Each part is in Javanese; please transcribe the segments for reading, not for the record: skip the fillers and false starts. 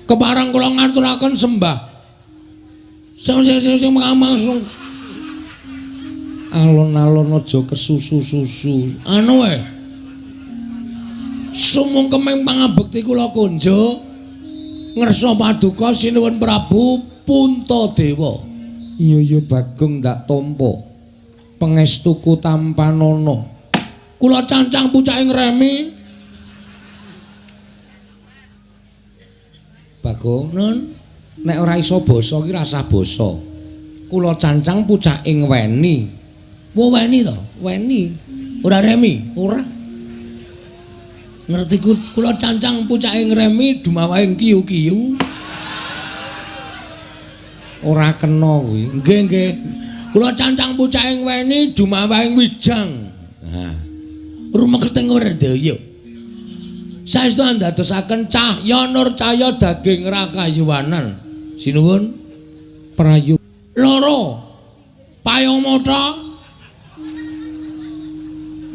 Kepareng kula ngaturaken sembah. Sing sing sing sing alon-alon aja kesusu-susu. Anu wae. Sumungkeming pangabekti kula kunjuk ngersa paduka sinuwun Prabu Puntadewa. Iya iya Bagong ndak tampa. Pangestuku tampanana. Kula cancang pucake ngremi. Bagong, Nun, nek ora iso basa ki rasah basa. Kula cancang pucake ngweni. Wo weni to? Weni. Ora remi? Ora. Ngerti kula cancang pucake ngremi dumawahe kiyu-kiyu. Ora kena kuwi. Nggih, nggih. Kula cancang pucake ngweni dumawahe wijang. Nah. Rumeketing werdaya. Saestu andadosaken cahya nur cahya daging rakayuwanan. Sinuwun prayu. Loro. Payung mata.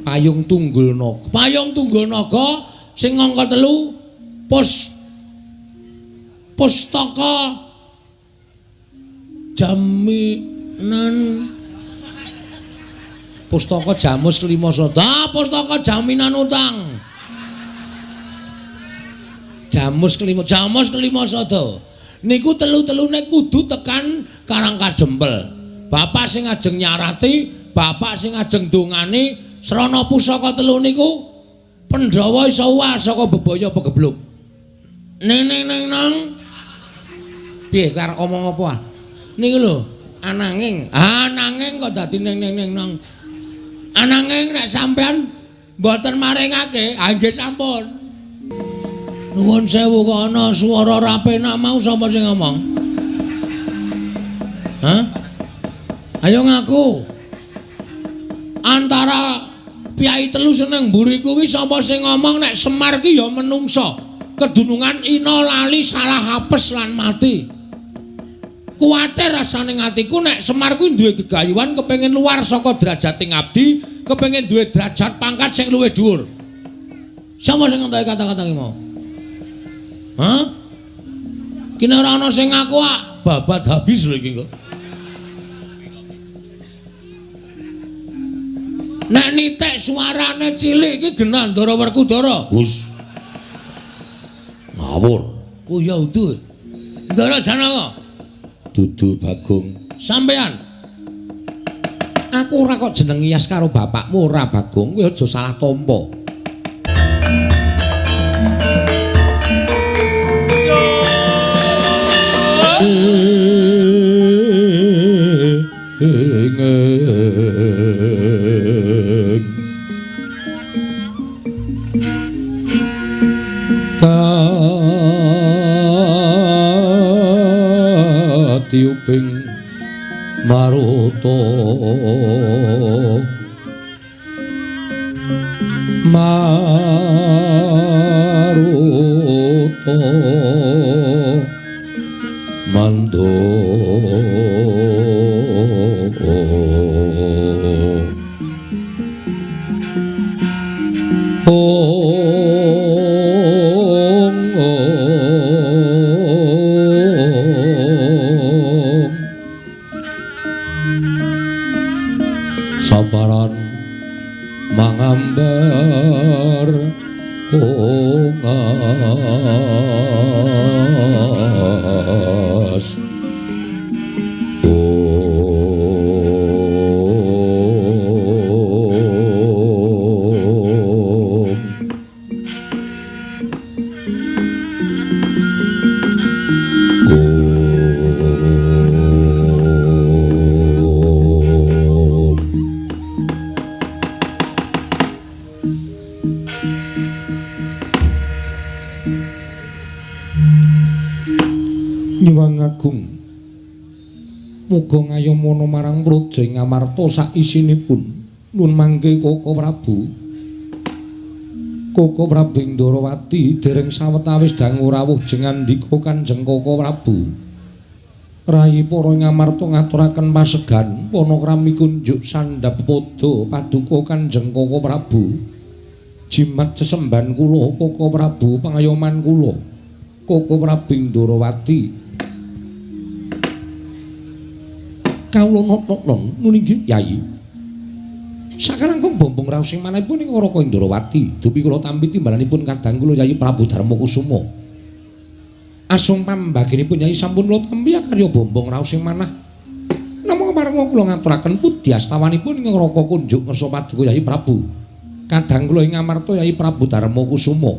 Payung tunggul naga. Payung tunggul naga sing angka 3 pustaka jaminan pustaka jamus kelima sada. Pustaka jaminan utang. Jamus kelima, jamus kelima sada. Niku telu-telune kudu tekan Karang Kadempel. Bapak sing ajeng nyarati, bapak sing ajeng dongani srana pusaka telu niku Pandhawa iso uwal saka bebaya pegebluk. Ning ning ning nang. Piye arep omong apa ah? Niku lho, ananging, ananging kok dadi ning ning ning nang. Ananging nek sampean mboten maringake, ah nggih sampun. Nuwun sewu kok ana swara ora penak mau sapa sing ngomong? Hah? Ayo ngaku. Antara piyai telu sing nang mburi kuwi sapa sing ngomong nek Semar ki ya menungsa. Kedunungan ina lali salah apes lan mati. Kuwatir rasane atiku nek Semar kuwi duwe gegayuhan kepengin luar saka derajate ngabdi, kepengin duwe derajat pangkat sing luwih dhuwur. Sapa sing ngentoki kata-kata ki mau? Hah? Kene ora ana sing ngaku ah, babat habis lho iki kok. Nek nitik suarane cilik iki genah Ndara Werkudara. Hus. Ngawur. Oh ya udu. Ndara Janaka. Dudu Bagong. Sampean. Aku ora kok jeneng Iyas karo bapakmu ora Bagong, kowe aja salah tampa. Katiuping maruta maruta mando sabaran mangambar ungas. Nyuwun agung muga ngayomana marang praja ing Amarta saisinipun. Nun mangke Koko Prabu. Koko Prabu Ndorowati dereng sawetawis dangu rawuh jengandika Kanjeng Koko Prabu. Rayi para ing Amarta ngaturaken pasegan panakrami kunjuk sandhap pada paduka Kanjeng Koko Prabu. Jimat sesembahan kula Koko Prabu pangayoman kula. Koko Prabu Ndorowati. Kawula nata-nata nuni nggih Yayi. Sakalangkung bombong raos ing manahipun ing Raka Indrawati, dupi kula tampi timbalanipun kadang kula Yayi Prabu Darma Kusuma. Asung pambaginipun Yayi sampun kula tampi akarya bombong raos ing manah. Namung marang kula ngaturaken pudyastawanipun ing Raka kunjuk ngersa paduka Yayi Prabu. Kadang kula ing Amarta Yayi Prabu Darma Kusuma.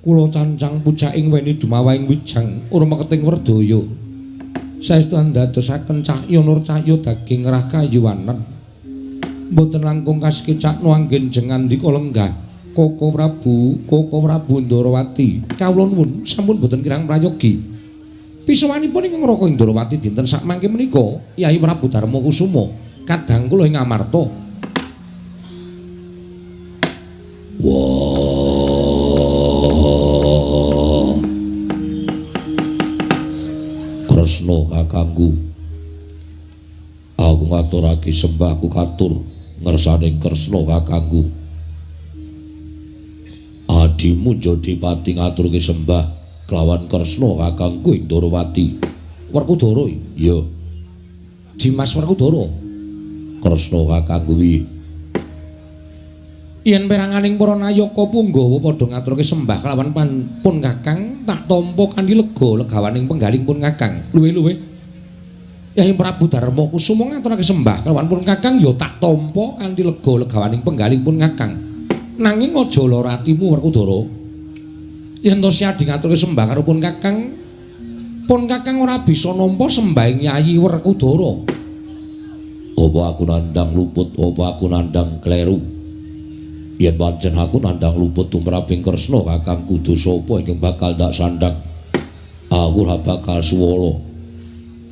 Kula cancang pucaking weni dumawahing wijang ora meketing werdaya. Saestu andadosaken cahya nur cahya daging rah kayuwanen. Mboten langkung kasekecakno anggen jengandika lenggah Koko Prabu, Koko Prabu Ndorowati. Kawula nuwun sampun mboten kirang prayogi. Pisowanipun ing Raka Indrawati dinten sakmangke menika Yayi Prabu Darma Kusuma kadang kula ing Amarta. Wah. Kresna kakangku. Aku ngaturake sembahku katur ngersaning Kresna kakangku. Adimu Jodipati ngaturke sembah kelawan Kresna kakangku ing Ndorowati. Werkudara? Iya. Dimas Werkudara. Kresna kakangku wi. Yen peranganing para nayaka punggawa padha ngaturke sembah kelawan pun kakang, tak tampa kanthi lega legawaning penggaling pun kakang. Luwih-luwih Yayi Prabu Darma Kusuma ngaturake sembah kelawan pun kakang ya tak tampa kanthi lega legawaning penggaling pun kakang. Nanging aja lara atimu Werkudara. Yen to siadi ngaturke sembah karo pun kakang ora bisa nampa sembahing Yayi Werkudara. Apa aku nandang luput, apa aku nandang kleru? Yen pancen aku nandang luput tumraping Kresna kakangku, dosa apa ingkang bakal ndak sandang? Aku ora bakal suwala.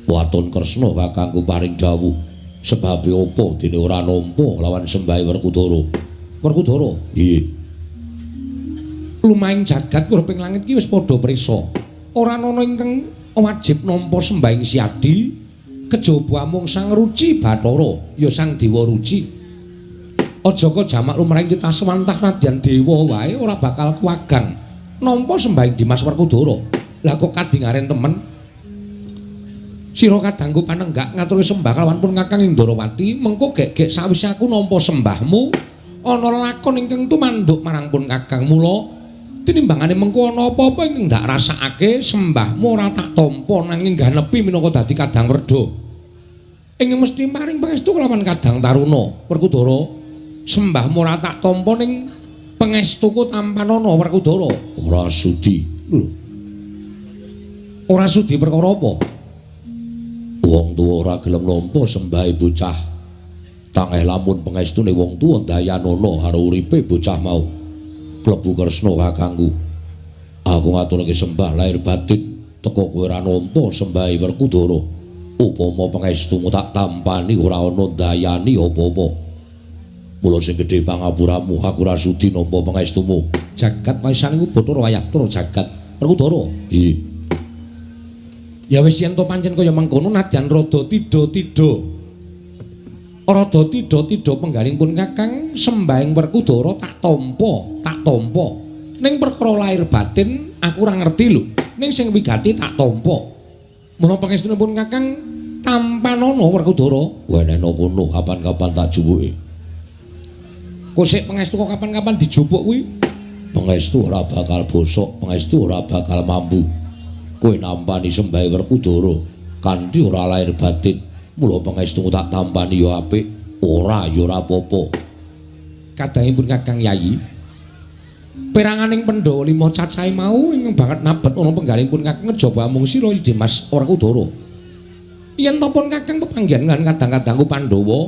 Waton Kresna kakangku paring dawuh, sebabe apa dene ora nampa lawan sembahe Werkudara? Werkudara? Iya. Lumahing jagat kurping langit ki wis padha prisa. Ora ana ingkang wajib nampa sembahing Siadi kejaba amung Sang Ruci Bathara, ya Sang Dewa Ruci. Aja kok jamak lumrahing kitaswantah nadyan dewa wae ora bakal kuwagang nampa sembahing Dimas Werkudara. Lah kok kadingaren temen? Sira kadangku panenggak ngaturke sembah kelawan pun kakang Indrawati, mengko gek-gek sawise aku nampa sembahmu ana lakon ingkang tumanduk marang pun kakang. Mula tinimbangane mengko ana apa-apa ingkang ndak rasakake sembahmu ora tak tampa nanging ganepi minangka dadi kadang werda. Ingkang mesti paring pangestu kelawan kadang taruna Werkudara. Sembahmu ora tak tampa ning pangestuku tampanana Werkudara. Ora sudi. Lho. Ora sudi perkara apa? Wong tuwa ora gelem nampa sembahe bocah. Tangeh lamun pangestune wong tuwa ndayanana karo uripe bocah mau. Klebu Kresna kakangku. Aku ngaturake sembah lahir batin teka kowe ora nampa sembahe Werkudara. Upama pangestumu tak tampani ora ana ndayani apa-apa. Mula sing gedhe pangapuramu aku ora sudi nampa pangestumu. Jagat waisan iku bathara wayah tur jagat Werkudara. Iya. Ya wis yen to pancen kaya mengkono nadyan rada tidha-tidha. Rada tidha-tidha penggaling pun kakang sembahing Werkudara tak tampa, tak tampa. Ning perkara lahir batin aku ora ngerti lho. Ning sing wigati tak tampa. Menapa pangestunipun kakang tampanana Werkudara? Wenehno kono kapan-kapan tak jupuke. Kosek pangestu kok kapan-kapan dijupuk kuwi? Pangestu ora bakal bosok, pangestu ora bakal mambu. Kowe nampani sembahe Werkudara kanthi ora lahir batin. Mula pangestu tak tampani ya apik, ora ya ora apa-apa. Kadangipun kakang Yayi, peranganing Pandhawa lima cacahe mau ingkang banget nabet ana penggalipun kakang kejaba amung sira Dimas Werkudara. Yen to pun kakang pepanggihan lan kadang-kadangku Pandhawa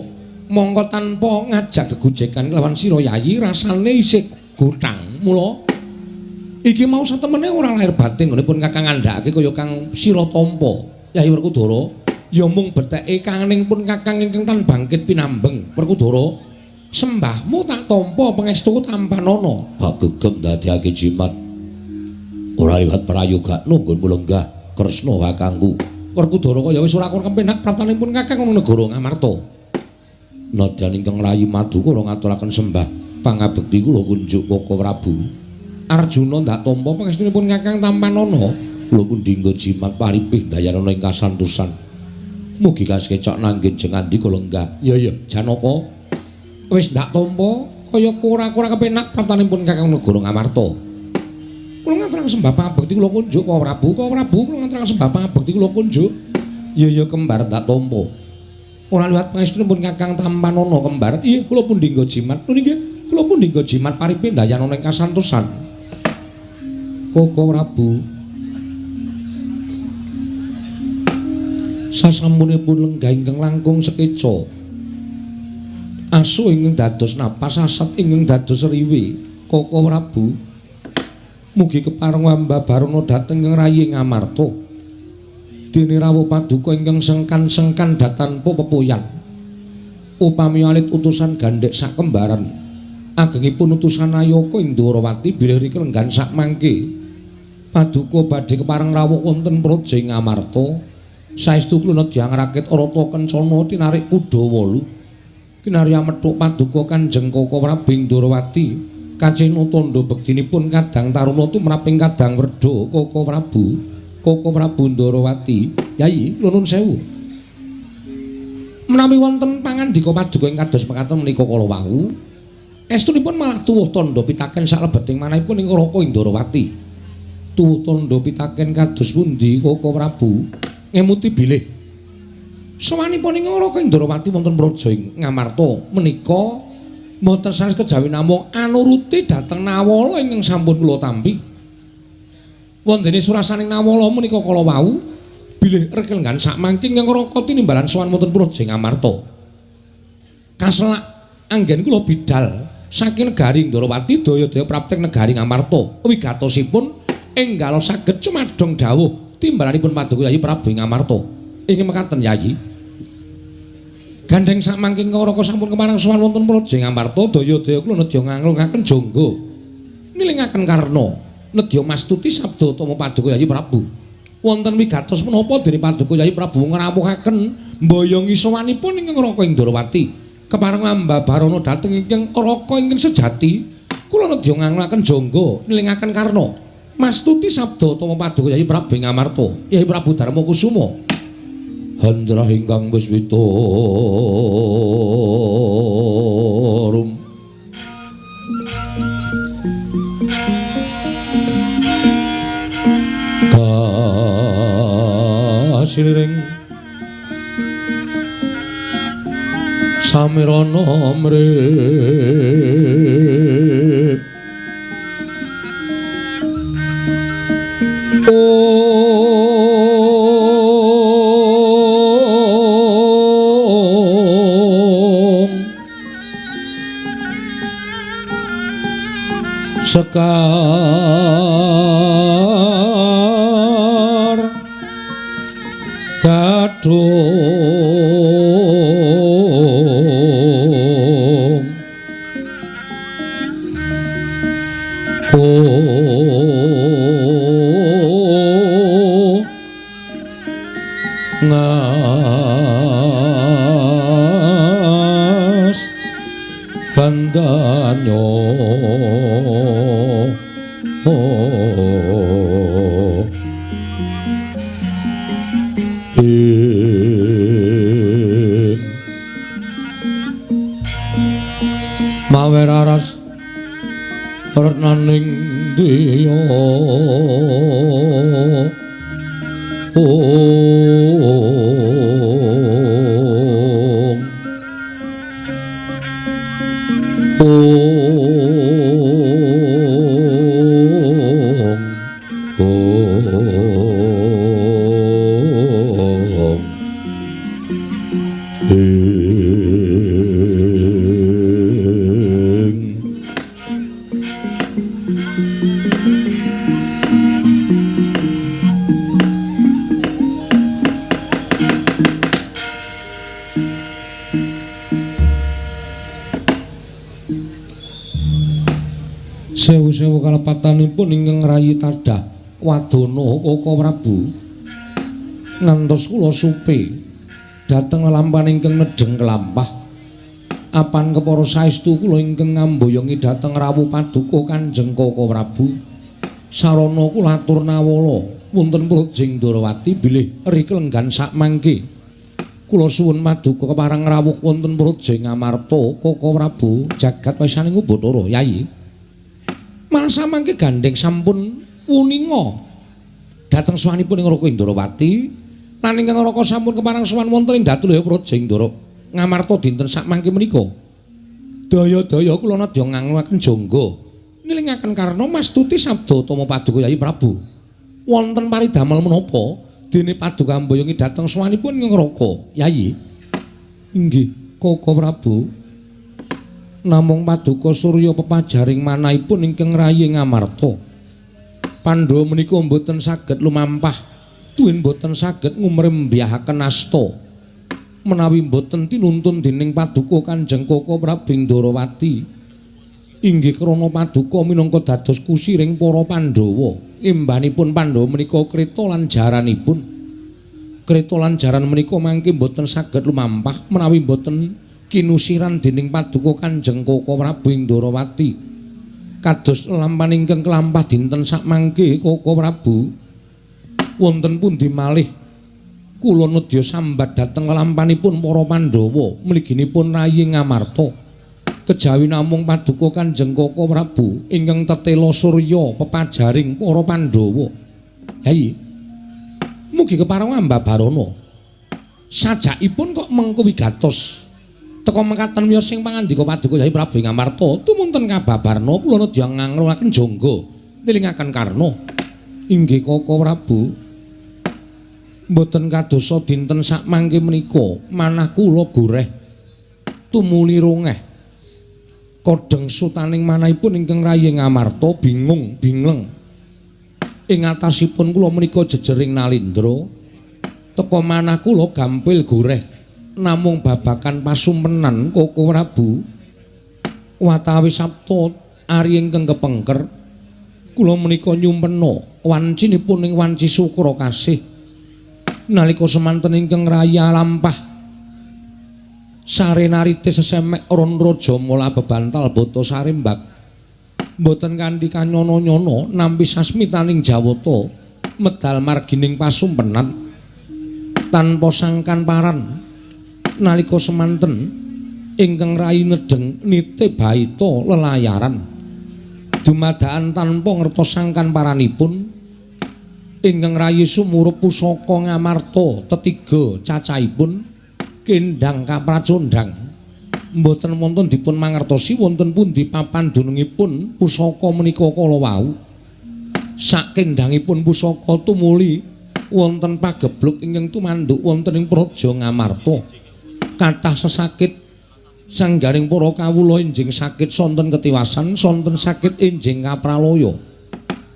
mongko tanpa ngajak gegojekan kelawan sira Yayi rasane isih gotang. Mula iki mau satemene ora lahir batin nggone pun kakang ngandhakake kaya kang sira tampa Yayi Werkudara ya mung beteke kangening pun kakang ingkang tan bangkit pinambeng. Werkudara, sembahmu tak tampa pangestuku tampanana. Bak gegem dadiake jimat ora liwat prayogakno nggonmu lenggah Kresna kakangku. Werkudara kaya wis ora kurang kepenak praptanipun kakang ana negara Ngamarta. Nadyan ingkang rayi madu kula ngaturaken sembah pangabekti kula kunjuk Koko Prabu. Arjuna ndak tampa pangestunipun Kakang tampanana. Kula pun dinggo jimat paripih dayanana ing kasantosan. Mugi kasekecak nanggen jengandika lenggah. Iya iya, Janaka. Wis ndak tampa kaya ora-ora kepenak pratanipun Kakang negara Ngamarta. Kula ngaturaken sembah pangabekti kula kunjuk Koko Prabu, Koko Prabu kula ngaturaken sembah pangabekti kula kunjuk. Iya iya kembar ndak tampa. Ora liwat pangestunipun Kakang tampanana kembar. Iya kula pun dinggo jimat. Lho nggih, kula pun dinggo jimat paripe dayanana ing kasantosan. Koko Prabu. Sasampunipun lenggah ingkang langkung sekeca. Asu ingkang dados napas, asat ingkang dados riwi. Koko Prabu. Mugi kepareng ambabarana dhateng ing rayi Ngamarta. Dene rawuh paduka ingkang sengkan-sengkan datanpa pepoyan. Upami alit utusan gandhek sakembaran, agengipun utusan Ayaka ing Dwarawati bilih riki lenggan sakmangke. Paduka badhe kepareng rawuh wonten praja ing Ngamarta. Saestu kula nedya ngrakit rata kencana tinarik kuda wolu. Kinarya methuk paduka Kanjeng Koko Prabu ing Dwarawati. Kacena tandha bektinipun kadang taruna tumraping kadang werda Koko Prabu. Koko Prabu Ndorowati, Yayi, kula nuwun sewu. Menawi wonten pangandika paduka ing kados mekaten menika kala wau, estunipun malah tuwuh tandha pitaken saklebeting manahipun ing Raka Ndorowati. Tuwuh tandha pitaken kados pundi Koko Prabu? Ngemuti bilih sowanipun ing Raka Ndorowati wonten praja ing Ngamarta menika mboten sanes kejawi namung anuruti dhateng Nawala ingkang sampun kula tampi. Wontene surasaning Nawala menika kala wau bilih rekelenggan sakmangke ingkang Raka tinimbalan sowan wonten praja Ngamarta. Kaselak anggen kula bidal saking negari Ndorowati daya-daya prapting negari Ngamarta. Wigatosipun enggala saged cumadong dawuh timbalanipun paduka Yayi Prabu Ngamarta. Inggih mekaten Yayi. Gandheng sakmangke ingkang Raka sampun kepareng sowan wonten praja Ngamarta daya-daya kula nedya nganglungaken jangga nilingaken karna. Nedya mastuti sabda utama paduka Yayi Prabu. Wonten wigatos menapa dene paduka Yayi Prabu ngrawuhaken mboyongi sowanipun ingkang Raka ing Ndorowati. Kepareng ambabarana dhateng ingkang Raka ingkang sejati, kula nedya nganglungaken jangga nilingaken karna. Mastuti sabda utama paduka Yayi Prabu ing Ngamarta, Yayi Prabu Darma Kusuma. Handrah ingkang wis witorum. Kasiring samirana mrih Om Sekar Gadung Ngas bandanyo mawe raras retnaning diya Om Om Om Ing Sewu-sewu kalepatanipun ingkang rayi tadah wadana Koko Prabu ngantos kula supe dhateng lelampahan ingkang nedheng kelampah Apan kepara saestu kula ingkang ngamboyongi dhateng rawuh paduka Kanjeng Kaka Prabu. Sarana kula atur nawala wonten Praja Ndrawati bilih ri klenggan sakmangke. Kula suwun paduka kepareng rawuh wonten Praja Ngamarta Kaka Prabu jagat wisaning Bathara Yayi. Malah samangke gandheng sampun wuninga dhateng sowanipun ing Raka Indrawati lan ingkang Raka sampun kepareng sowan wonten ing Datulaya Praja Indra Ngamarta dinten sakmangke menika. Daya-daya kula nadya ngangluaken jangga nilingaken karna mastuti sabda utama paduka Yayi Prabu. Wonten paridamel menapa dene paduka amboyongi dhateng sowanipun ing Raka Yayi? Inggih Kaka Prabu. Namung paduka surya pepajaring manahipun ingkang rayi Ngamarta. Pandhawa menika mboten saged lumampah, tuwin mboten saged ngumrembyahaken asta. Menawi mboten tinuntun dening paduka Kanjeng Kaka Prabu Ndrawati. Inggih krana paduka minangka dados kusiring para Pandhawa. Imbanipun Pandhawa menika kreta lan jaranipun. Kreta lan jaran menika mangke mboten saged lumampah menawi mboten kinusiran dening paduka Kanjeng Kaka Prabu Ndrawati. Kados lelampahan ingkang kelampah dinten sakmangke Kaka Prabu, wonten pundi malih kula nedya sambat dhateng lelampanipun para Pandhawa mliginipun rayi Ngamarta. Kejawi namung paduka Kanjeng Kaka Prabu ingkang tetela surya pepajaring para Pandhawa. Yayi, mugi kepareng ambabarana. Sajakipun kok mengko wigatos teka mekaten wiyos sing pangandika paduka Yayi Prabu Ngamarta tumunten kababarna kula nedya ngangluaken jangga nilingaken karna. Inggih Kaka Prabu, mboten kadosa dinten sakmangke menika manah kula goreh tumuli rongeh kodheng sutaning manahipun ingkang rayi Ngamarta bingung bingleng. Ing atasipun kula menika jejering nalindra teka manah kula gampil goreh namung babakan pasumpenan Kaka Prabu. Watawis sabta ari ingkang kepengker kula menika nyumpena wancinipun ing wanci sukra kasih. Nalika semanten ingkang raya lampah sare narite sesemek ron raja mula bebantal bata sarimbak mboten kanthi kanyono-nyono nampi sasmitaning jawata medal margining pasumpenan tanpa sangkan paran. Nalika semanten ingkang rayi nedheng nite baita lelayaran dumadakan tanpa ngertos sangkan paranipun ingkang rayi sumurup pusaka Ngamarta tetiga cacahipun kendhang kapracondhang mboten wonten dipun mangertosi wonten pundi papan dunungipun pusaka menika kala wau. Sakendhangipun pusaka tumuli wonten pagebluk ingkang tumanduk wonten ing Praja Ngamarta. Kathah sesakit sanggaring para kawula enjing sakit sonten ketiwasan, sonten sakit enjing kapralaya.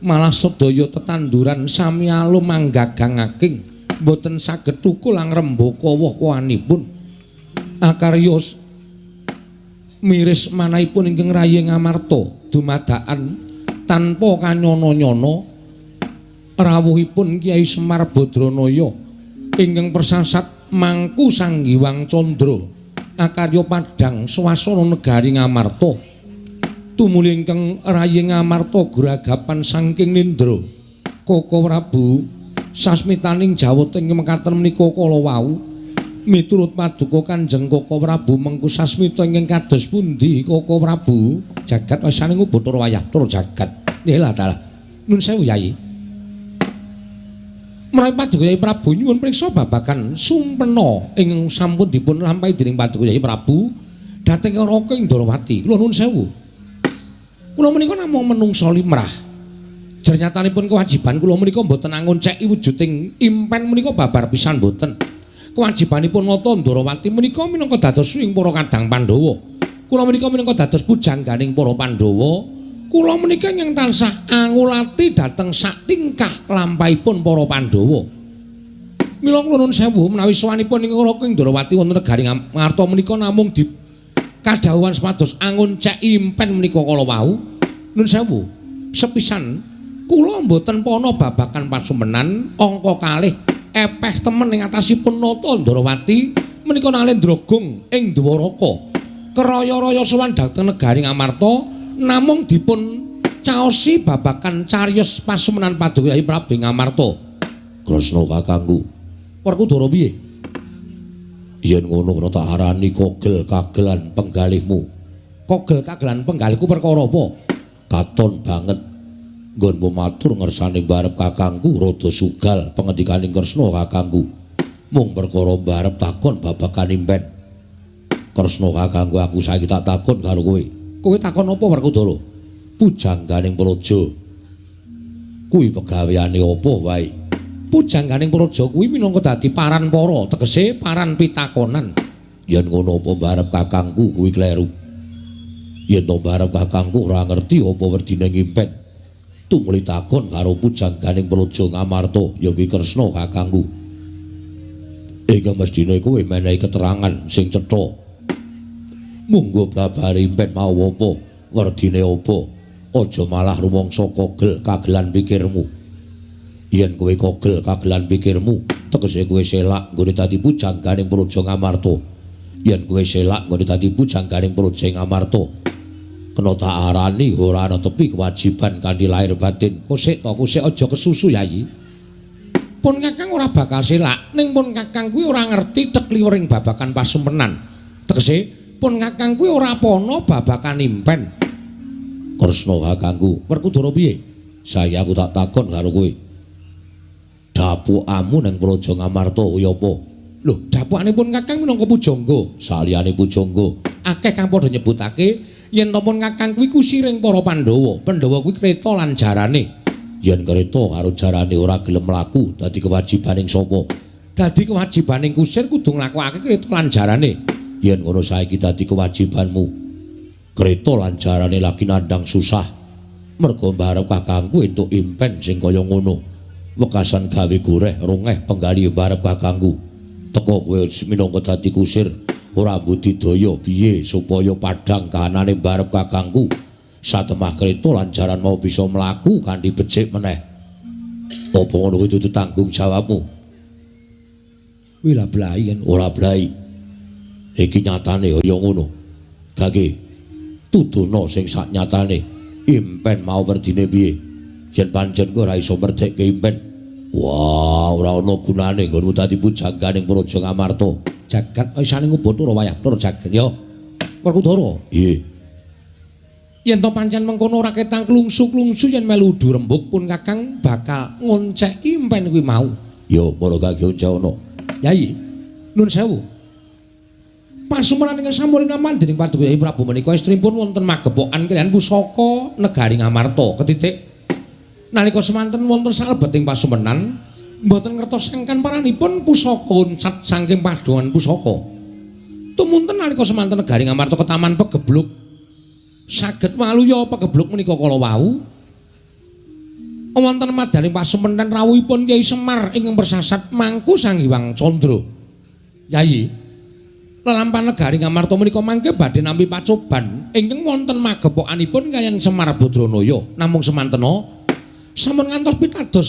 Malah sedaya tetanduran sami alum manggagangaking mboten saged thukul angrembaka woh-wohanipun. Akarya miris manahipun ingkang rayi Ngamarta dumadakan tanpa kanyono-nyono rawuhipun Kyai Semar Badranaya ingkang persasat mangku Sang Hyang Candra akarya padhang swasana negari Ngamarta. Tumuli ingkang rayi Ngamarta gragapan saking nindra. Kaka Prabu sasmitaning jawata ing mekaten menika kala wau miturut paduka Kanjeng Kaka Prabu mengku sasmita ingkang kados pundi Kaka Prabu? Jagat wisaning Bathara wayah tur jagat. Nggih dalah. Nun sewu Yayi. Menawi paduka Yayi Prabu nyuwun priksa babagan sumpena ingkang sampun dipun lampahi dening paduka Yayi Prabu dhateng Raka Indrawati. Kula nuwun sewu. Kula menika namung menungsa limrah. Jernyatanipun kewajiban kula menika mboten angonceki wujuding impen menika babar pisan mboten. Kewajibanipun Nata Ndrawati menika minangka dados ing para kadang Pandhawa. Kula menika minangka dados pujangganing para Pandhawa. Kula menika ingkang tansah angulati dhateng sak tingkah lampahipun para Pandhawa. Mila kula nuwun sewu menawi sowanipun ing Raka Indrawati wonten negari Ngamarta menika namung di kadhawuhan supados angonceki impen menika kala wau. Nuwun sewu, sepisan kula mboten pana babagan pasumpenan angka kalih epeh temen ing atasipun Nata Ndrawati menika nalendra gung ing Dwaraka. Keraya-raya sowan dhateng negari Ngamarta namung dipun caosi babagan cariyos pasumenan Paduka Kyai Prabu Ngamarta. Kresna kakangku. Werkudara piye? Yen ngono kena tak arani kogel kagelan penggalihmu. Kogel kagelan penggalihku perkara apa? Katon banget nggonmu matur ngersane mbarep kakangku rada sugal pengendikaning Kresna kakangku. Mung perkara mbarep takon babagan impen. Kresna kakangku, aku saiki tak takon karo kowe. Kowe takon apa Werkudara? Pujangganing Praja kuwi pegaweane apa wae? Pujangganing Praja kuwi minangka dadi paran para, tegese paran pitakonan. Yen ngono apa mbarep kakangku kuwi kleru? Yen to mbarep kakangku ora ngerti apa werdine ngimpen, tumuli takon karo pujangganing Praja Ngamarta, ya kuwi Kresna kakangku. Ing mestine kowe menehi keterangan sing cetha. Munggo babare impen mau apa, werdine apa? Aja malah rumangsa kogel kagelan pikirmu. Yen kowe kogel kagelan pikirmu, tegese kowe selak nggone dadi pujangganing Praja Ngamarta. Yen kowe selak nggone dadi pujangganing Praja Ngamarta, kena tak arani ora ana tepi kewajiban kanthi lahir batin. Kosek to, kosek aja kesusu Yayi. Pun kakang ora bakal selak, ning pun kakang kuwi ora ngerti tekliwering babagan pasumenan. Tegese pun kakang kuwi ora pono babagan impen. Kresna kakangku, Werkudara piye? Saiki aku tak takon karo kowe. Dapukamu nang Praja Ngamarta kuwi apa? Lho, dapukane pun kakang minangka pujangga. Saliyane pujangga, akeh kang padha nyebutake yen to pun kakang kuwi kusiring para Pandhawa. Pandhawa kuwi kreta lan jarane. Yen kreta karo jarane ora gelem mlaku, dadi kewajibaning sapa? Dadi kewajibaning kusir kudu nglakokake kreta lan jarane. Yen ngono saiki dadi kewajibanmu. Kreta lan jarane lagi nandhang susah. Merga mbarep kakangku entuk impen sing kaya ngono. Wekasan gawe goreh rongeh penggali mbarep kakangku. Teka kowe minangka dadi kusir, ora budidaya piye supaya padhang kahanane mbarep kakangku. Satemah kreta lan jaran mau bisa mlaku kanthi becik meneh. Apa ngono kuwi dudu tanggung jawabmu? Kuwi lah blai yen ora blai. Iki nyatane kaya ngono. Gage tuduhna sing sak nyatane. Impen mau werdine piye? Yen pancen kowe ora iso merdekke impen, wah ora ana gunane nggonmu dadi pujangganing Praja Ngamarta. Jagat isane ngubathara wayah tur jagat ya. Werkudara. Nggih. Yen to pancen mengkono ora ketang klungsu-klungsu yen melu udu rembug pun kakang bakal ngonceki impen kuwi mau. Ya para gage oncana. Yayi, nuwun sewu. Pasumenan ingkang sampun rinaman dening Paduka Kyai Prabu menika estrinipun wonten magepokan kaliyan pusaka negari Ngamarta. Ketitik nalika semanten wonten salebeting pasumenan mboten ngertos sangkan paranipun pusaka uncat saking padongan pusaka. Tumunten nalika semanten negari Ngamarta ketaman pegebluk saged waluya pegebluk menika kala wau wonten madaning pasumenan rawuhipun Kyai Semar ingkang persasat mangku Sang Hyang Candra. Yayi, lelampahan negari Ngamarta menika mangke badhe nampi pacoban ingkang wonten magepokanipun kaliyan Semar Badranaya. Namung semantena sampun ngantos pitados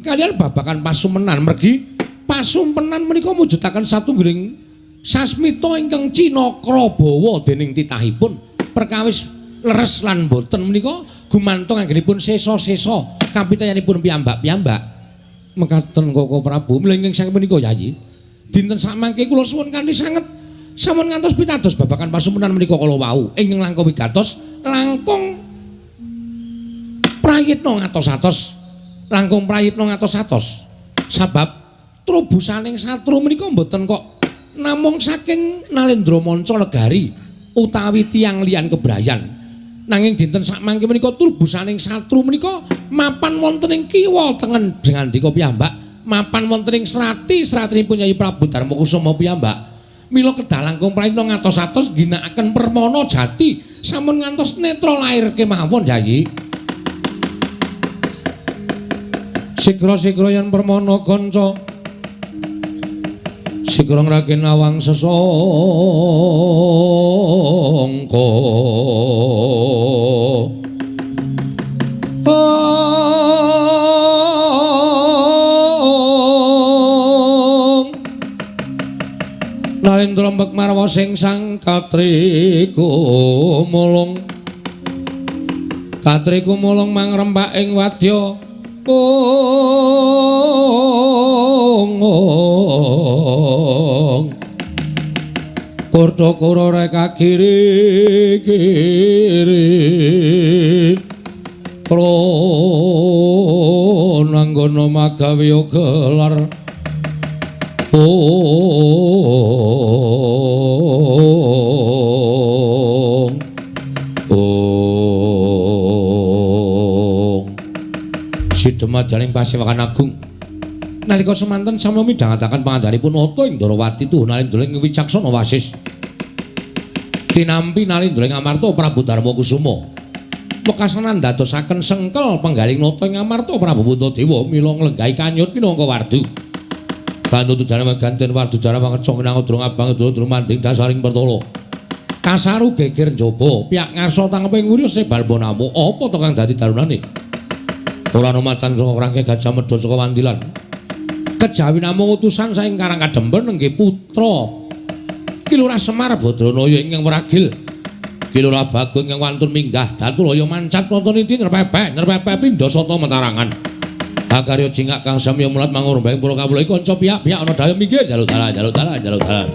kaliyan babagan pasumenan mergi pasumpenan menika mujudaken satunggiling sasmita ingkang cinakrabawa dening titahipun. Perkawis leres lan boten menika gumantung anggenipun sesa-sesa kapitayanipun piyambak-piyambak. Mekaten Koko Prabu, mila ingkang saking menika Yayi, dinten samangke kula suwun kanthi sanget sampun ngantos pitados babagan pasumenan menika kala wau ingkang langkung wigatos langkung prayitna ngatos-atos, langkung prayitna ngatos-atos. Sabab trubusaning satru menika mboten kok namung saking Nalendra Manca Negari utawi tiyang liyan kebrayan. Nanging dinten sakmangke menika trubusaning satru menika mapan wonten ing kiwa tengen ngandika piyambak, mapan wonten ing srati-sratinipun Kyai Prabu Darmakusuma piyambak. Mila kedah langkung prayitna ngatos-atos ginakaken permana jati sampun ngantos netra lair kemawon Yayi. Sigra-sigra yen permana kanca sigra ngraken awang sesangka. Salindra mbek marwa sing sang katri kumulung. Katri kumulung mangrempak ing wadya ong. Kurta-kura reka kiri kiri. Pronanggono magawe gelar. Ong ong. Sidemadaning Pasewakan Agung. Nalika semanten samya midhangetaken pangandanipun Nata ing Ndrawati tuhu nalindra ing wicaksana wasis. Tinampi nalindra ing amarta Prabu Darma Kusuma. Wekasanan ndadosaken sengkel penggaling nata ing amarta Prabu Puntadewa mila nglenggahi kanyut minangka wardu. Kanut jane ganten wardu jare wangecong nang abang durung manding dasaring pertala. Kasaru geger njaba, piyak ngarsa tangeping wurya sebal bonamu apa to kang dadi darunane? Ora ana macan saka rangke Gajah Mada saka Wandilan. Kejawi namung utusan saking Karang Kadempel nenggih putra Ki Lurah Semar Badranaya ingkang wragil. Ki Lurah Bagong ingkang wantun minggah Datulaya mancat Prataniti nrepepek nrepepek pindha sata metarangan. Akarya jingak kang samya mulat mangurbeng para kawula iki kanca piyak-piyak ana daya minggir jaluk dalan jaluk dalan jaluk dalan.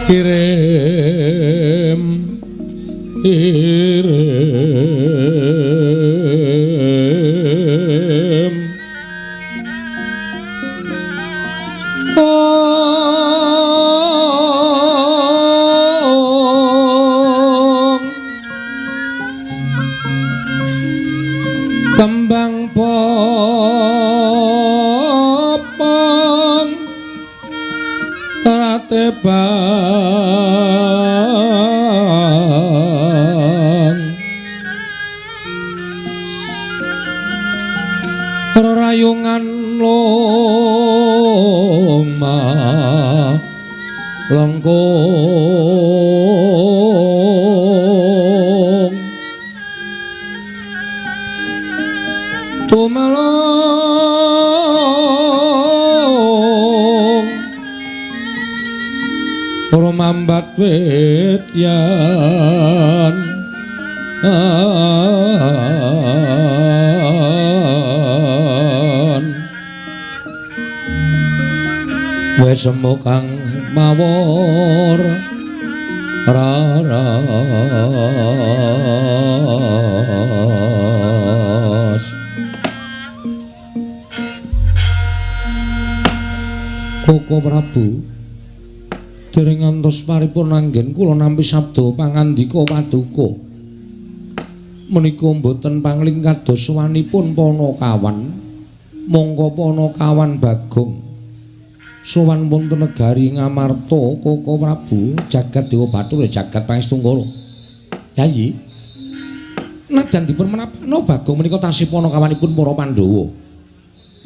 Kirim irim katebang rerayungan loma lengkung tumelong rumambat wit yan wis semu kang mawur raras. Koko Prabu, dereng ngantos paripurna anggen kula nampi sabda pangandika paduka. Menika mboten pangling kados sowanipun Panakawan, mongko Panakawan Bagong sowan wonten negari Ngamarta. Koko Prabu, jagat Dewa Bathara jagat Pangestungkara. Yayi, nadyan dipun menapakna Bagong menika tasih panakawanipun para Pandhawa.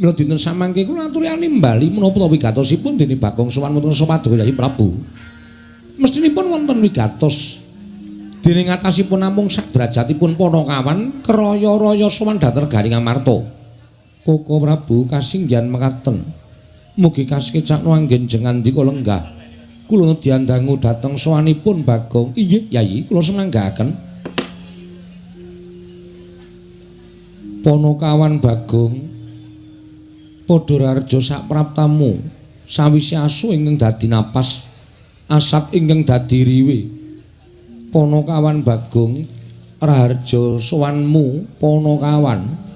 Mila dinten samangke kula aturi nimbali menapa wigatosipun dene Bagong sowan wonten Paduka Yayi Prabu. Mestinipun wonten wigatos dene ngatasipun namung sak derajatipun Panakawan keraya-raya sowan dhateng negari Ngamarta. Koko Prabu kasinggihan mekaten. Mugi kasekecakno anggen jengandika lenggah. Kula diandangu dhateng sowanipun Bagong. Inggih, Yayi, kula semanggaaken. Panakawan Bagong padha rareja sapraptamu sawise asu ingkang dadi napas, asat ingkang dadi riwe. Panakawan Bagong raharja sowanmu Panakawan.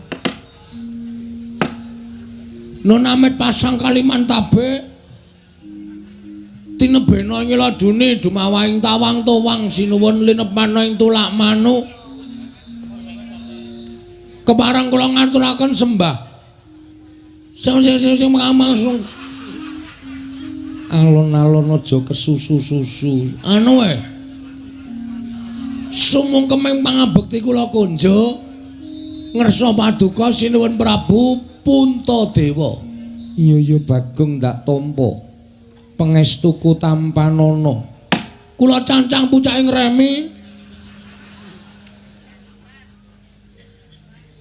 Nun amit pasang Kalimantabe tinebena ing ladune dumawahing tawang towang sinuwun linepana ing tulak manuk. Kepareng kula ngaturaken sembah. Sing sing sing sing alon-alon aja kesusu-susu. Anu e. Sumungkeming pangabekti kula kunjuk ngersa paduka sinuwun Prabu Puntadewa. Iya iya Bagong ndak tampa. Pangestuku tampanana. Kula cancang pucake ngremi.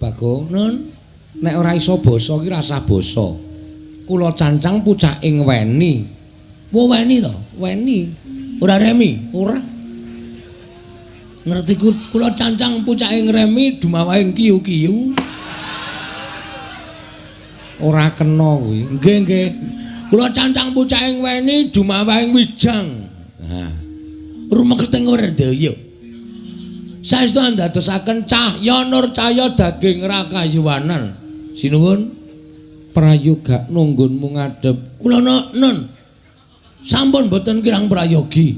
Bagong, Nun, nek ora iso basa ki rasah basa. Kula cancang pucake ngweni. Wo weni to? Weni. Ora remi? Ora. Ngerti kula cancang pucake ngremi dumawahing kiyu-kiyu. Ora kena kuwi. Nggih, nggih. Kula cancang pucake ngweni dumawahing wijang. Ha. Rumeketing werdaya. Saestu andadosaken cahya nur cahya daging rakayuwanan. Sinuwun prayoga nunggunmu ngadhep. Kula nun. Sampun boten kirang prayogi.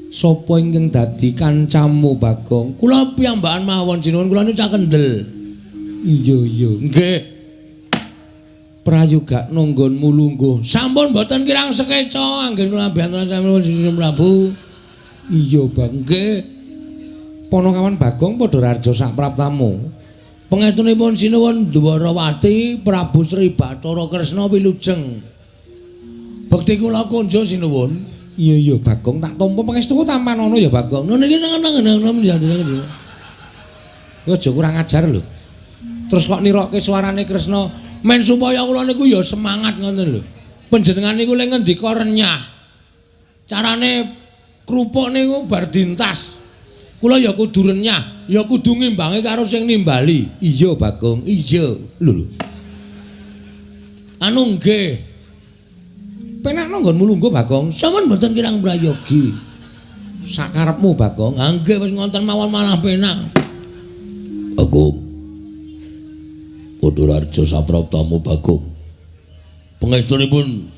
Sapa ingkang dadi kancamu Bagong? Kula piyambakan mawon sinuwun, kula niku cah kendel. Iya iya. Nggih. Prayoga nunggunmu lungguh. Sampun boten kirang sekeca anggen kula biantara sami Prabu. Iya, Bang. Nggih. Panakawan Bagong padha raharja sapraptamu. Pangestunipun sinuwun Dwarawati Prabu Sri Bathara Kresna wilujeng. Bekti kula kunjuk sinuwun. Iya iya Bagong tak tampa pangestuku tampanana ya Bagong. Nun iki nang-nang. Kowe aja kurang ajar lho. Terus kok nirokke suarane Kresna men supaya kula niku ya semangat ngoten lho. Panjenengan niku le ngendika renyah. Carane krupuk niku bar dintas. Kula ya kudu renyah, ya kudu ngimbangi karo sing nimbali. Iya Bagong, iya. Lho lho. Anu nggih. Penakno nggonmu lungguh Bagong. Sampun mboten kirang prayogi. Sakarepmu Bagong. Ha nggih wis ngonten mawon malah penak. Bagong. Padha raharja sapraptamu Bagong. Pangestunipun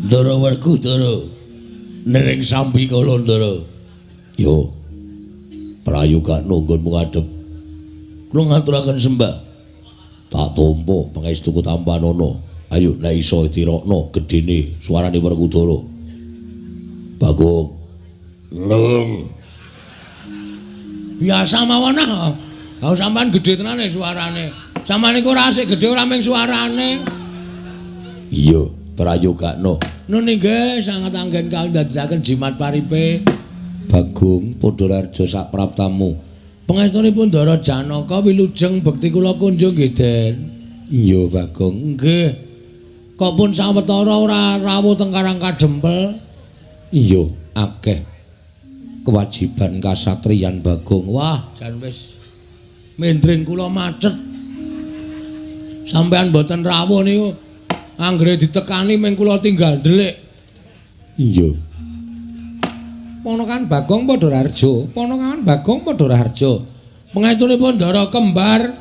Ndara Werkudara nering sambi kala Ndara. Yo. Prayoga nunggunmu ngadhep. Kula ngaturaken sembah. Tak tampa pangestuku tampanana. Ayo nek iso tirokno gedene suarane Werkudara. Bagong. Nung. Biasa mawon ah. Ha sampean gedhe tenane suarane. Sampean niku ora asik gedhe ora mung suarane. Iya, prayogakno. Nun inggih sanget anggen kawidadaken jimat paripe. Bagong Padhararja sak praptamu. Pangestunipun Ndara Janaka wilujeng bekti kula kunjung nggih, Den. Iya, Bagong. Nggih. Kok pun sawetara ora rawuh teng Karang Kadempel? Iya, akeh kewajiban kasatriyan Bagong. Wah, jan wis mendring kula macet. Sampean mboten rawuh niku anggere ditekani ming kula tinggal ndelik. Iya. Ponakan Bagong Padhararja, ponakan Bagong Padhararja. Pangestunipun Ndara kembar,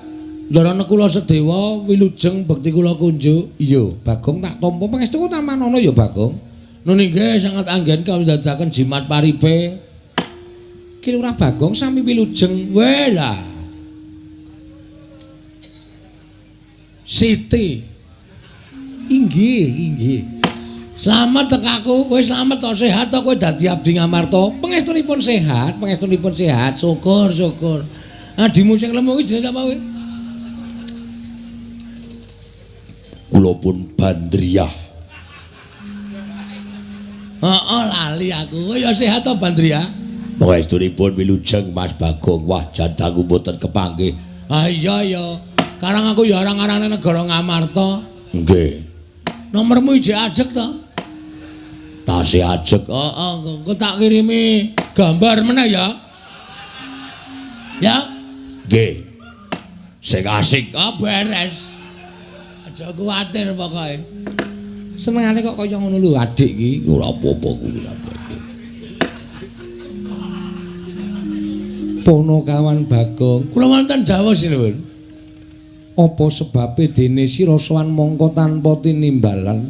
Ndara Nekula Sedewa wilujeng bekti kula kunjuk. Iya, Bagong tak tampa pangestuku tamanono ya Bagong. Nun inggih sanget anggen kawidadaken jimat paripe. Ki Lurah Bagong sami wilujeng. Weh lah. Siti. Inggih, inggih. Slamet tekaku, kowe slamet to sehat to kowe dadi abdi Ngamarta. Pangestunipun sehat, pangestunipun sehat. Syukur, syukur. Adimu sing lemu kuwi jenenge sapa kowe? Kula pun Bandriyah. Heeh, lali aku. Kowe ya sehat to Bandriyah? Pangestunipun wilujeng Mas Bagong. Wah, jandaku mboten kepanggih. Ah iya ya. Karang aku ya arang-arane negara Ngamarta. Nggih. Nomormu ijek ajeg to? Tasih ajeg. Heeh, engko tak kirimi gambar meneh ya. Ya? Nggih. Sing asik. Ah beres. Aja kuwatir pokoke. Senengane kok kaya ngono lho adik iki. Ora apa-apa kuwi sampeyan. Ponokawan Bagong, kula wonten dawuh sinuwun. Apa sebabe dene sira sowan mongko tanpa tinimbalan?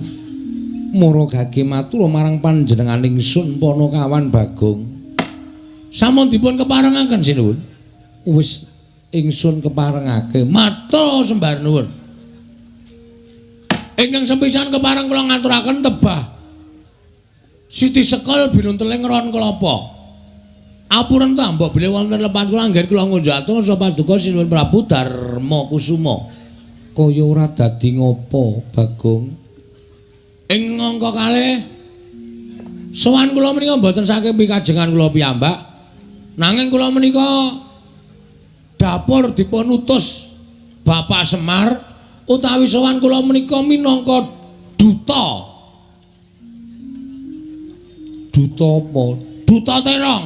Mara gage matur marang panjenengan ingsun Ponokawan Bagong. Sampun dipun keparengaken sinuwun. Wis ingsun keparengake. Matur sembah nuwun. Ingkang sepisan kepareng kula ngaturaken tebah Siti Sekul binunteling ron kelapa. Apuren ta mbok bilih wonten lepan kula anggen kula ngunjuk atur paduka sinuwun Prabu Darma Kusuma. Kaya ora dadi ngopo, Bagong? Ing angka kalih sowan kula menika mboten saking pikajengan kula piyambak. Nanging kula menika dapur dipun utus Bapak Semar utawi sowan kula menika minangka duta. Duta apa? Duta terong.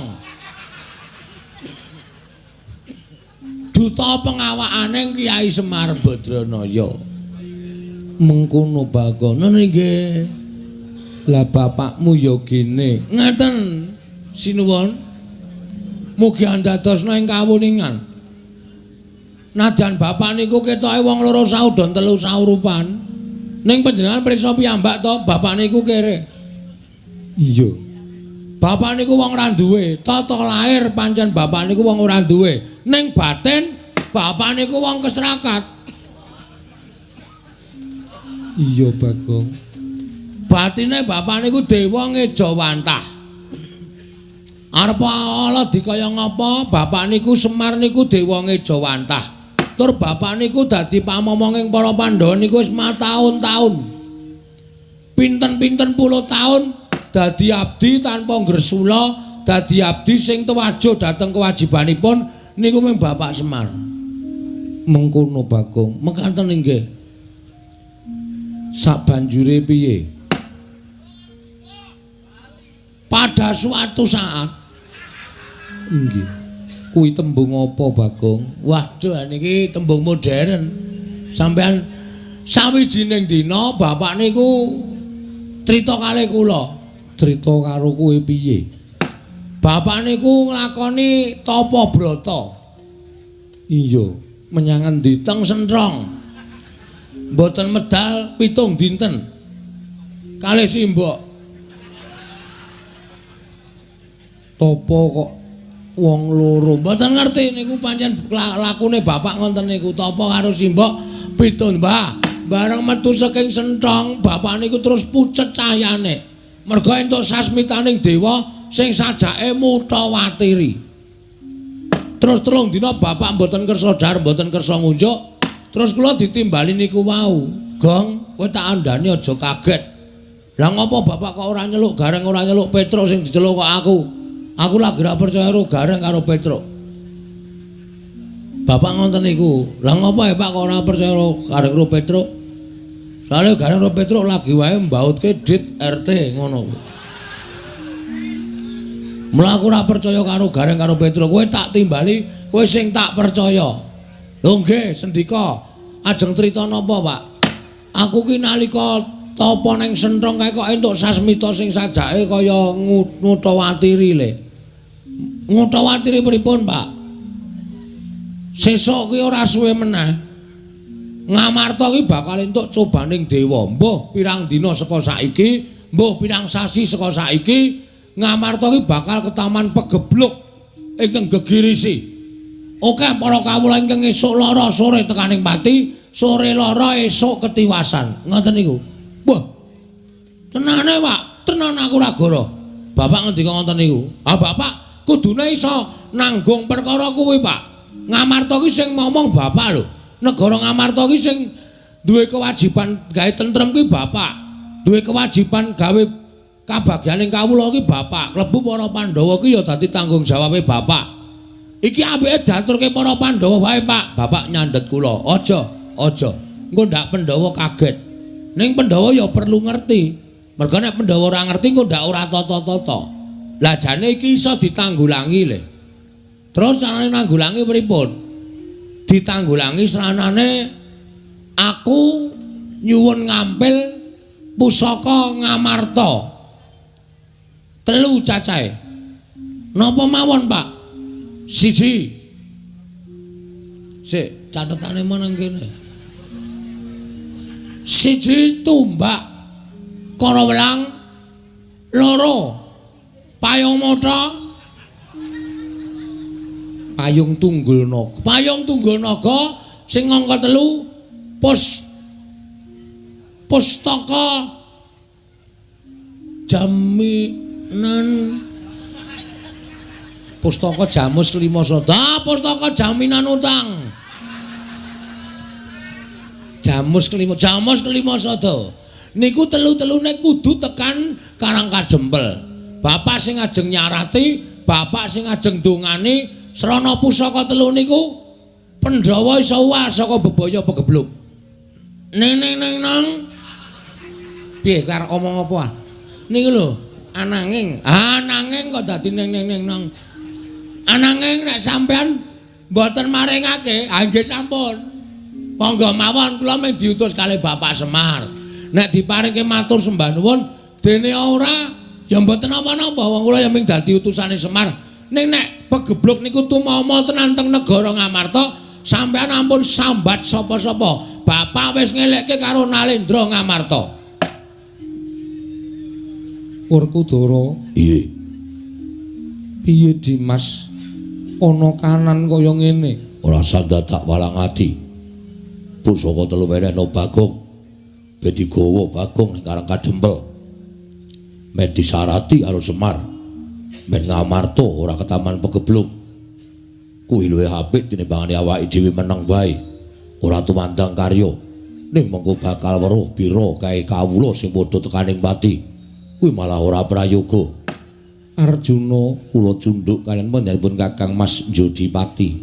Duta pengawakane Kyai Semar Badranaya. Mengkono Bagong. Ngono nggih. Lah bapakmu ya gene. Ngaten sinuwun. Mugi andadosna ing kawuningan. Najan bapak niku ketoke wong loro saudon telu saurupan. Ning panjenengan prisa piyambak to, bapak niku kere. Iya. Bapak niku wong ora duwe, tata lahir pancen bapak niku wong ora duwe. Ning batin bapak niku wong kesrakat. Iya Bagong. Batine bapak niku dewa ngejawantah. Arep ala dikaya ngapa bapak niku Semar niku dewa ngejawantah. Tur bapak niku dadi pamomonging para Pandhawa niku wis mataun-taun. Pinten-pinten puluh taun dadi abdi tanpa ngresula, dadi abdi sing tuwajo dhateng kewajibanipun niku mung Bapak Semar. Mengkono Bagong. Mekaten inggih. Sabanjure piye? Pada suatu saat inggih. Kuwi tembung apa Bagong? Waduh niki tembung modern. Sampean sawijining dina bapak niku crita kalih kula. Crita karo kowe piye? Bapak niku nglakoni tapa brata. Iya, menyang endi? Teng Sentrong. Mboten medal 7 dinten. Kalih simbok. Tapa kok wong loro? Mboten ngerti niku pancen lakune bapak ngonten niku tapa karo simbok 7 Mbah. Bareng metu saking senthong, bapak niku terus pucet cahyane. Merga entuk sasmitaning dewa sing sajake mutawatiri. Terus 3 dina bapak mboten kersa dhahar, mboten kersa ngunjuk. Terus kula ditimbali niku wau. Gong, kowe tak andhani aja kaget. Lah ngopo bapak kok ora nyeluk Gareng, ora nyeluk Petruk sing diceluk kok aku? Aku lagi ora percaya karo Gareng karo Petruk. Bapak ngoten niku. Lah ngopo ya Pak kok ora percaya karo Gareng karo Petruk? Soale Gareng karo Petruk lagi wae mbautke dit RT ngono. Mula aku ora percaya karo Gareng karo Petruk. Kowe tak timbali, kowe sing tak percaya. Lho nggih, sendika. Ajeng crita napa, Pak? Aku ki nalika tapa ning senthong kae kok entuk sasmita sing sajake kaya ngutawatiri le. Ngutawatiri pripun, Pak? Sesuk ki ora suwe meneh. Ngamarta ki bakal entuk cobaning dewa. Mbuh pirang dina saka saiki, mbuh pirang sasi saka saiki, Ngamarta ki bakal ketaman pegebluk ingkang gegirisi. Oke para kawula ingkang esuk lara sore tekaning pati, sore lara esuk ketiwasan. Ngoten niku. Wah. Tenane, Pak, tenan aku ora goro. Bapak ngendika ngoten niku. Ah, Bapak kudune iso nanggung perkara kuwi, Pak. Ngamarta ki sing ngomong bapak lho. Negara Ngamarta ki sing duwe kewajiban gawe tentrem kuwi bapak. Duwe kewajiban gawe kabagyaning kawula ki bapak. Klebu para Pandhawa ki ya dadi tanggung jawabe bapak. Iki apike diaturke para Pandhawa wae, Pak. Bapak nyandhet kula. Aja, aja. Engko ndak Pandhawa kaget. Ning Pandhawa ya perlu ngerti. Merga nek Pandhawa ora ngerti engko ndak ora tata-tata. Lah jane iki iso ditanggulangi le. Terus carane nanggulangi pripun? Ditanggulangi sranane aku nyuwun ngampil pusaka Ngamarta. 3 cacahe. Napa mawon, Pak? 1. Sik, catetane meneng kene. 1 tumbak Karawelang, 2 payung mata, payung tunggul naga. Payung tunggul naga sing angka 3 pustaka jaminan pustaka jamus kelima sada, pustaka jaminan utang. Jamus kelima, jamus kelima sada. Niku telu-telune kudu tekan Karang Kadempel. Bapak sing ajeng nyarati, bapak sing ajeng dongani srana pusaka telu niku Pandhawa iso uwal saka bebaya pegebluk. Ning ning ning nang. Piye karep omong apa ah? Niku lho, ananging, ananging kok dadi ning ning ning nang. Ananging nek sampean mboten maringake, ha nggih sampun. Monggo mawon kula mung diutus kalih Bapak Semar. Nek diparingke matur sembah nuwun, dene ora ya mboten napa-napa, wong kula ya mung dadi utusane Semar. Ning nek pegebluk niku tumama tenan teng negara Ngamarta, sampean ampun sambat sapa-sapa. Bapak wis ngelekke karo Nalendra Ngamarta. Werkudara, Piye? Piye Dimas? Ana kanan kaya ngene. Ora sandadak walang ati. Pusaka telu wenehno Bagong. Ben digawa Bagong ning Karang Kadempel. Men disarati karo Semar. Men Ngamarta ora ketaman pegebluk. Kuwi luwih apik tinimbangane awake dhewe meneng wae. Ora tumandang karya. Ning mengko bakal weruh pira kae kawula sing padha tekaning pati. Kuwi malah ora prayoga. Arjuna kula cundhuk kaliyan panjenenganipun Kakang Mas Jodipati.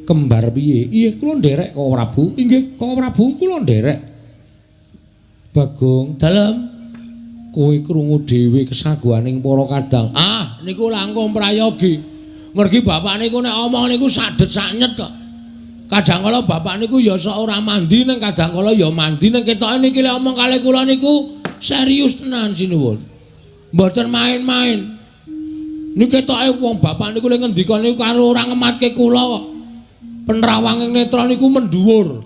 Kembar piye? Iya kula nderek Koko Prabu. Inggih, Koko Prabu kula nderek. Bagong, dalem kowe krungu dhewe kesaguhaning para kadang. Ah, niku langkung prayogi. Mergi bapak niku nek omong niku sadet saknyet kok. Kadang kala bapak niku ya sok ora mandi ning kadang kala ya mandi ning ketoke niki lek omong kalih kula niku serius tenan sinuwun. Mboten main-main. Niki ketoke wong bapak niku lek ngendika niku karo ora ngematke kula kok. Penrawanging netra niku mendhuwur.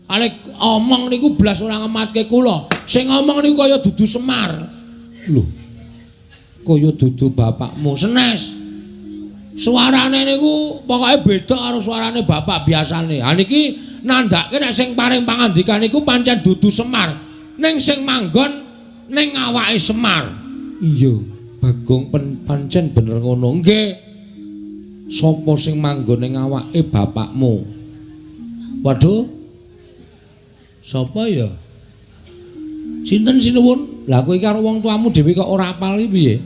Kalih omong niku blas ora ngematke kula. Sing ngomong niku kaya dudu Semar. Lho. Kaya dudu bapakmu. Senes. Suarane niku pokoke beda karo suarane bapak biasane. Ha niki nandhake nek sing paring pangandikan iku pancen dudu Semar, ning sing manggon ning awake Semar. Iya, Bagong pancen bener ngono. Nggih. Sapa sing manggon ning awake bapakmu? Waduh. Sapa ya? Sinten sinuwun? Lah kowe iki karo wong tuamu dhewe kok ora apal iki piye?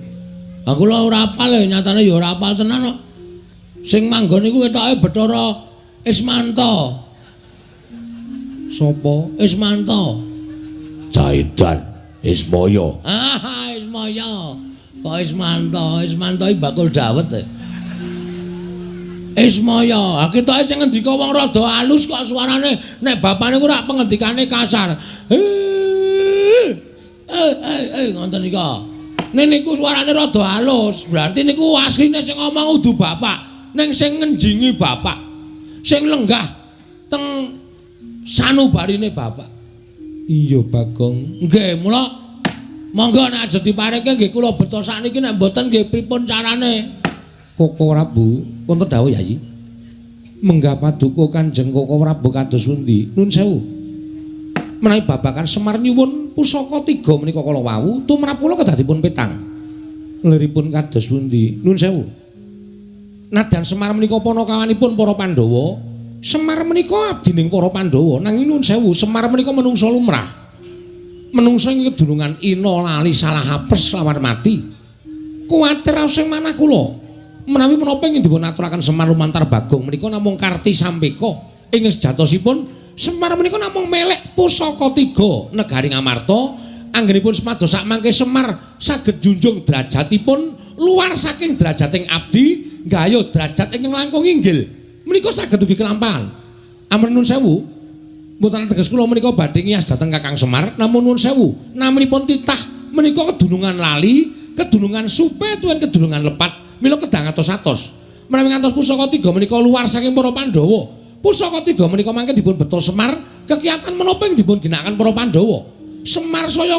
Aku lho ora apal ya, nyatane ya ora apal tenan kok. Sing manggon iku ketoke Bathara Ismanto. Sapa? Ismanto. Jaidan Ismaya. Ah, Ismaya. Kok Ismanto? Ismanto iki bakul dawet e. Ismaya, ketoke sing ngendika wong rada alus kok suarane, nek bapane ku rak pengendikane kasar. Ngoten nika. Ning niku suarane rada alus, berarti niku asline sing ngomong udu bapak, ning sing ngenjingi bapak. Sing lenggah teng sanubarine bapak. Iya, Bagong. Nggih, mula monggo nek aja dipareke nggih kula beto sakniki, nek mboten nggih pripun carane? Koko Prabu, wonten dawuh Yayi. Menggah paduka Kanjeng Koko Prabu kados pundi? Nun sewu. Menawi babagan Semar nyuwun pusaka tiga menika kala wau, tumrap kula kedah dipun petang. Liripun kados pundi? Nun sewu. Nadyan Semar menika panakawanipun para Pandhawa, Semar menika abdining para Pandhawa, nanging nun sewu, Semar menika menungsa lumrah. Menungsa ing kedunungan ina lali salah apes lawan mati. Kuwatir sing manah kula. Menawi menapa ingkang dipun aturaken Semar lumantar Bagong menika namung karti sampeka ing sejatosipun Semar menika namung melek pusaka tiga negari Ngamarta. Anggenipun semados sakmangke Semar saged junjung derajatipun luar saking derajating abdi nggayuh derajat ingkang langkung inggil menika saged ugi kelampahan. Ampun nun sewu, mboten teges kula menika badhe ngiyas dhateng Kakang Semar, namun nun sewu naminipun titah menika kedunungan lali, kedunungan supe tuwin kedunungan lepat. Mila kedah ngatos-atos. Menawi ngantos pusaka tiga menika luar saking para Pandhawa. Pusaka tiga menika mangke dipun beto Semar, kegiatan menapa ing dipun ginakaken para Pandhawa. Semar saya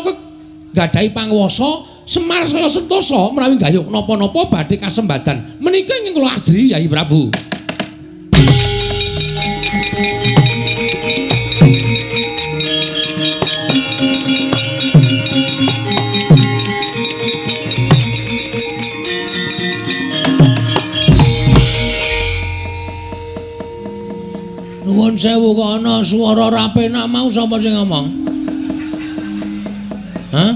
gadahi panguwasa, Semar saya sentosa menawi gayuh napa-napa badhe kasembadan. Menika ingkang kula ajri Yayi Prabu. Nuwun sewu kok ana swara ora penak mau sapa sing ngomong? Hah?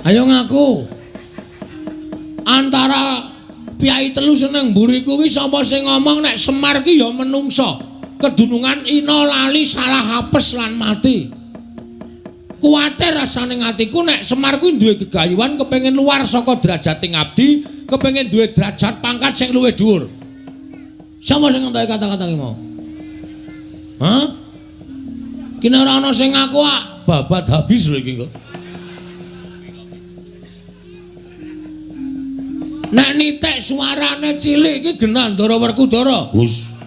Ayo ngaku. Antara piyai telu seneng mburiku kuwi sapa sing ngomong nek Semar ki ya menungsa, kedunungan ina lali salah apes lan mati. Kuwatir rasane atiku nek Semar kuwi duwe gegayuhan kepengin luar saka derajating abdi, kepengin duwe derajat pangkat sing luwih dhuwur. Sapa sing ngentoke kata-kata ki mau? Hah? Kene ora ana sing ngaku ah, babat habis lho iki kok. Nek nitik suarane cilik iki genah Ndara Werkudara. Hus.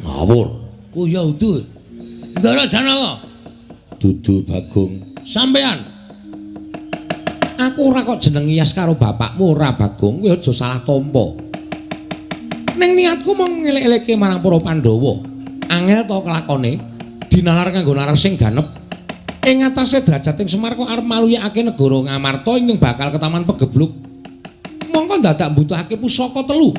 Ngawur. Oh ya udu. Ndara Janaka. Dudu Bagong. Sampean. Aku ora kok jeneng ngiyas karo bapakmu ora Bagong, kowe aja salah tampa. Ning niatku mung ngelek-elekke marang para Pandhawa. Angel to kelakone dinalar nganggo nalar sing ganep. Ing atase derajating Semar kok arep maluyakake negara Ngamarta ingkang bakal ketaman pegebluk. Mongko dadak mbutuhake pusaka telu.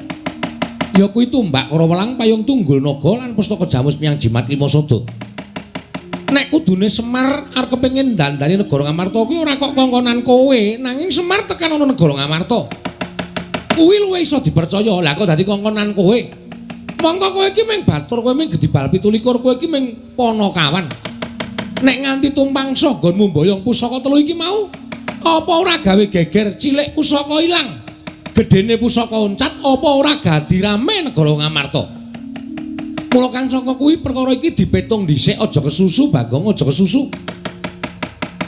Ya kuwi tumbak Karawelang, payung tunggul naga lan pustaka jamus miyang jimat lima sada. Nek kudune Semar arep kepengin dandani negara Ngamarta kuwi ora kok kongkonan kowe, nanging Semar tekan ana negara Ngamarta. Kuwi luwih iso dipercaya. Lah kok dadi kongkonan kowe? Mongko kowe iki mung batur, kowe mung gedibal 27, kowe iki mung panakawan. Nek nganti tumpang nggonmu mboyong pusaka telu iki mau, apa ora gawe geger cilik pusaka ilang? Gedene pusaka oncat apa ora gadi rame negara Ngamarta? Mula kang saka kuwi perkara iki dipetung dhisik, aja kesusu Bagong, aja kesusu.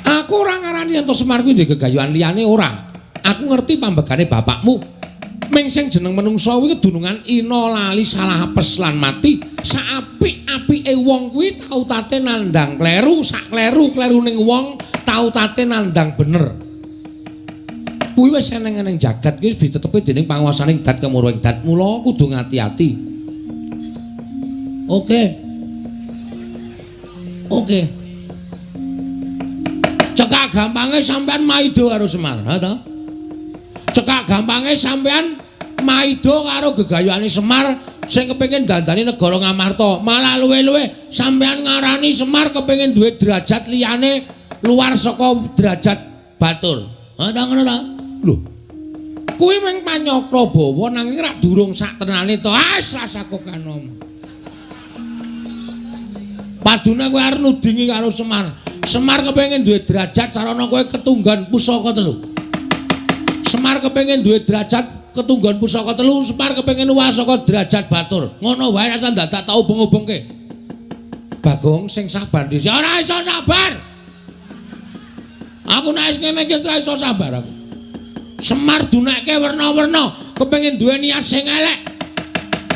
Aku ora ngarani yen to Semar kuwi ndek gegayuhan liyane ora. Aku ngerti pambegane bapakmu. Ming sing jeneng menungsa kuwi kedunungan ina lali salah apes lan mati. Saapik-apike wong kuwi tau tate nandhang kleru, sak kleru-klerune wong tau tate nandhang bener. Kuwi wis eneng-eneng jagat kuwi wis ditetepi dening panguwasaning dat kemuruhing dat. Mula kudu ngati-ati. Oke. Oke. Cekak gampange sampean maido karo Semar, ha ta? Cekak gampange sampean maido karo gegayuhane Semar sing kepengin dandani negara Ngamarta. Malah luwe-luwe sampean ngarani Semar kepengin duwe derajat liyane luar saka derajat batur. Ha ta ngono ta? Lho. Kuwi mung panyakra bawa nanging rak durung sak tenane to. Ah rasakokan omong. Padune kowe arep nudingi karo Semar. Semar kepengin duwe derajat sarana kowe ketunggan pusaka telu. Semar kepengin duwe derajat ketunggan pusaka telu, Semar kepengin luwih saka derajat batur. Ngono wae rasa dadak tau ubeng-ubengke. Bagong sing sabar dhisik. Ora iso sabar. Aku nek wis ngene iki ora iso sabar aku. Semar dunekke werna-werna, kepengin duwe niat sing elek.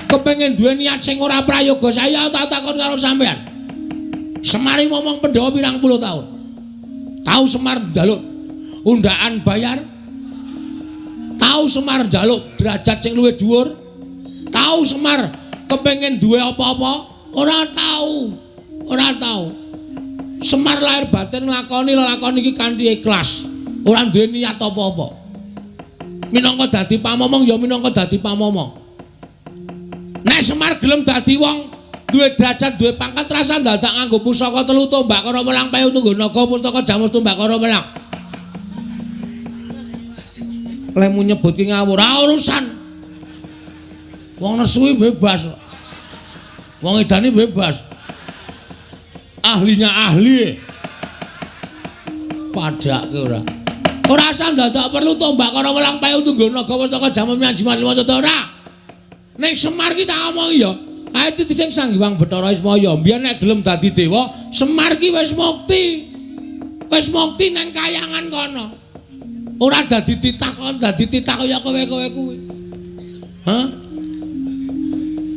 Kepengin duwe niat sing ora prayoga. Saya tak takon karo sampean. Semar ngomong Pandhawa pirang puluh tahun. Tahu Semar njaluk undaan bayar? Tahu Semar njaluk derajat sing luwih dhuwur? Tahu Semar kepengin duwe apa-apa? Ora tahu. Ora tahu. Semar lahir batin nglakoni lelakon iki kanthi ikhlas. Ora duwe niat apa-apa. Minangka dadi pamomong ya minangka dadi pamomong. Nek Semar gelem dadi wong duwe derajat, duwe pangkat, rasa dadak nganggo pusaka telu tombak karo welang payu tunggu naga pustaka jamus tombak karo welang. Lemu nyebut ki ngawur, ora urusan. Wong nesu bebas. Wong edane bebas. Ahlinya ahli. Padake ora. Ora usah dadak perlu tombak karo welang payu tunggu naga pustaka jamus miyajiman lima ora. Ning Semar ki tak omongi ya. Ae titi sing Sang Hyang Bathara Ismaya, mbiyen nek gelem dadi dewa, Semar ki wis mukti. Wis mukti nang kayangan kono. Ora dadi titah kon dadi titah kaya kowe-kowe kuwi. Hah?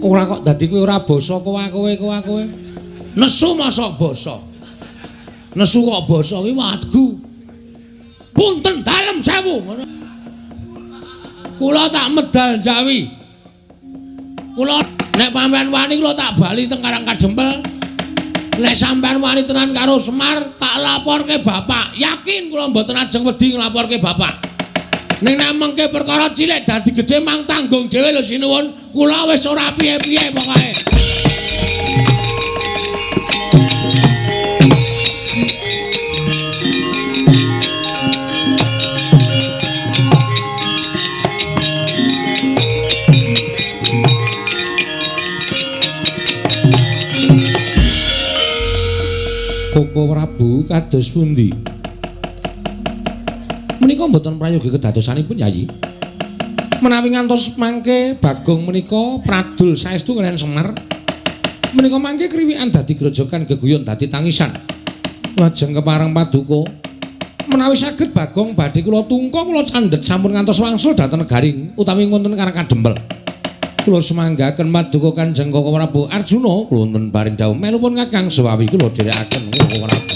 Ora kok dadi kowe ora basa kowe-kowe. Nesu mosok basa. Nesu kok basa kuwi wadgu. Punten dalem sewu ngono. Kula tak medal Jawi. Kula nek sampean wani kula tak bali teng Karang Kadempel. Nek sampean wani tenan karo Semar, tak laporke bapak. Yakin kula mboten ajeng wedi nglaporke bapak. Ning nek mengke perkara cilik dadi gedhe mang tanggung dhewe lho sinuwun. Kula wis ora piye-piye pokoke. Koko Prabu kados pundi? Menika mboten prayogi kedadosanipun Yayi. Menawi ngantos mangke Bagong menika pradul saestu kaliyan Semar. Menika mangke kriwikan dadi grojogan geguyon dadi tangisan. Lajeng kepareng paduka menawi saged Bagong badhe kula tungka kula candhet sampun ngantos wangsul dhateng negaring utawi wonten Karang Kadempel. Kula semanggaken paduka Kanjeng Koko Prabu Arjuna kula wonten paring dawuh melupun Kakang Sewawi kula dherekaken Koko Prabu.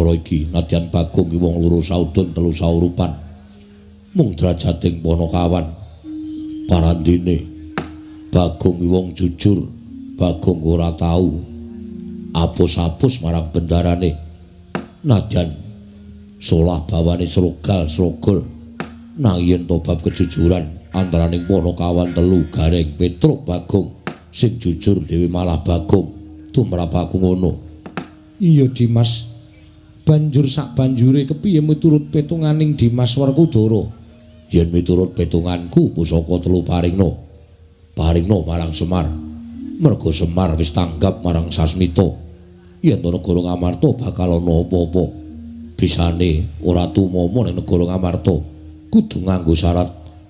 Iki nadyan Bagong ki wong loro saudon telu saurupan mung drajating panakawan parandene Bagong ki wong jujur. Bagong ora tau apus-apus marang bendarane nadyan solah bawane srogal srogol nang yen to bab kejujuran antaraning panakawan telu Gareng Petruk Bagong sing jujur dhewe malah Bagong tumrap aku ngono. Iya Dimas, banjur sak banjure kepiye miturut petunganing Dimas Werkudara? Yen miturut petunganku pusaka telu paringna. Paringna marang Semar. Merga Semar wis tanggap marang Sasmita. Yen to negara Ngamarta bakal ana apa-apa. Bisane ora tumama ning negara Ngamarta kudu nganggo syarat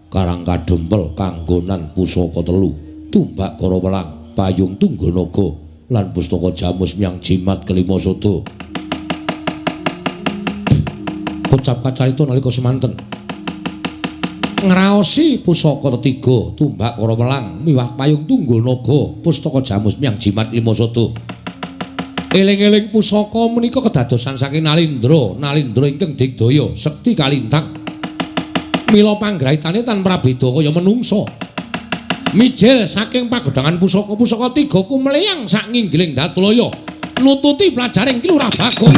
Karang Kadempel kanggonan pusaka telu, tumbak kara welang, payung tunggal naga lan pustaka jamus miang jimat kelima sada. Kocap kacarita nalika semanten ngraosi pusaka tetiga, tumbak kara welang miwah payung tunggul naga, pustaka jamus miang jimat lima sada. Eling-eling pusaka menika kedadosan saking Nalindra, Nalindra ingkang digdaya sekti kalintang. Mila panggraitane tan prabeda kaya menungsa. Mijil saking pagodhangan pusaka-pusaka tiga kumleyang sak nginggiling Datulaya nututi pelajaring Ki Lurah Bagong.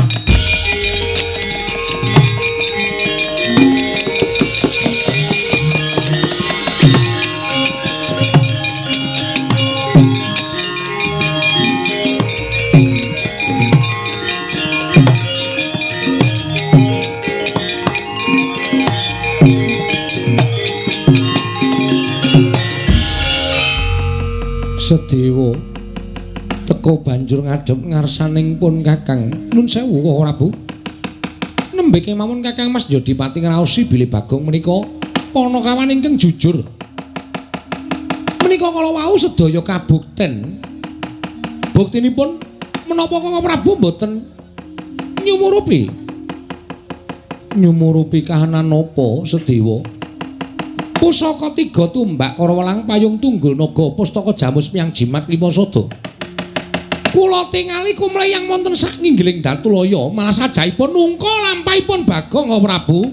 Sedewa teka banjur ngadhep ngarsaning pun Kakang. Nun sewu Koko Prabu. Nembe kemawon Kakang Mas Jodipati ngraosi bilih Bagong menika panakawan ingkang jujur. Menika kala wau sedaya kabukten. Buktinipun menapa Koko Prabu mboten nyumurupi? Nyumurupi kahanan napa Sedewa? Pusaka tiga tumbak kara welang payung tunggul naga pustaka jamus miang jimat lima sada. Kula tingali kumleyang wonten sak nginggiling Datulaya malah sajaipun nungka lampahipun Bagong Prabu.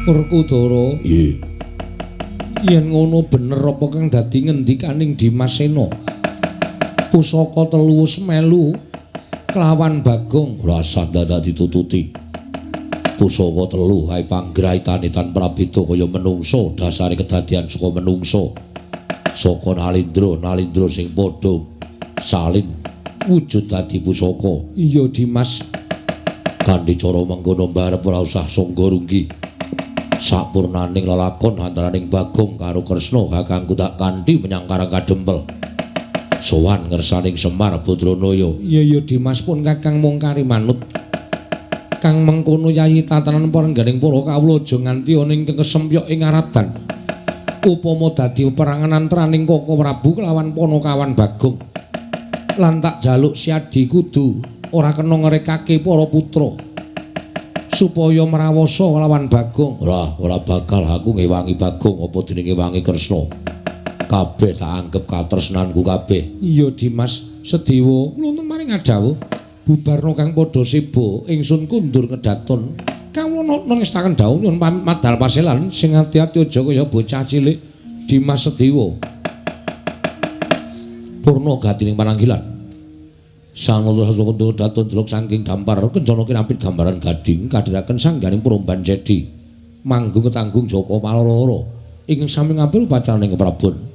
Werkudara, nggih. Yen ngono bener apa kang dadi ngendikaning Dimas Sena? Pusaka telu wis melu kelawan Bagong. Ora usah dadak ditututi. Pusaka telu hae panggraitane tan prabeda kaya menungsa, dasare kedadian saka menungsa. Saka Nalindra, Nalindra sing padha salin wujud dadi pusaka. Iya Dimas. Kanthi cara mengkono mbarep ora usah sangga runggi. Sapurnaning lelakon antaraning Bagong karo Kresna kakangku tak kanthi menyang Karang Kadempel. Sowan ngersaning Semar Badranaya. Iya iya Dimas pun Kakang mung kari manut. Kang mengkono yayi tatanan parengganing para kawula aja nganti ana ing kesempyok ing aradan. Upama dadi perangan antaraning Koko Prabu kelawan panakawan Bagong. Lan tak jaluk siadi kudu ora kena ngrekake para putra supaya mrawasa kelawan Bagong. Ora bakal aku ngewangi Bagong apa dene ngewangi Kresna. Kabeh tak anggep katresnanku kabeh. Iya Dimas Sedewa, kula maring ngadhawuh bubarna kang padha seba ingsun kundur kedaton. Kawula nangestaken dawuh nyuwun pamit madal paselan sing ati-ati aja kaya bocah cilik. Dimas Sedewa. Purna gatining pananggilan. Sang Nata saka daton delok saking dampar kencana kinapit gambaran gading kadhiraken sangganing promban jedi. Manggung ketanggung Jaka Paloro ingkang sami ngambil upacaraning Prabon.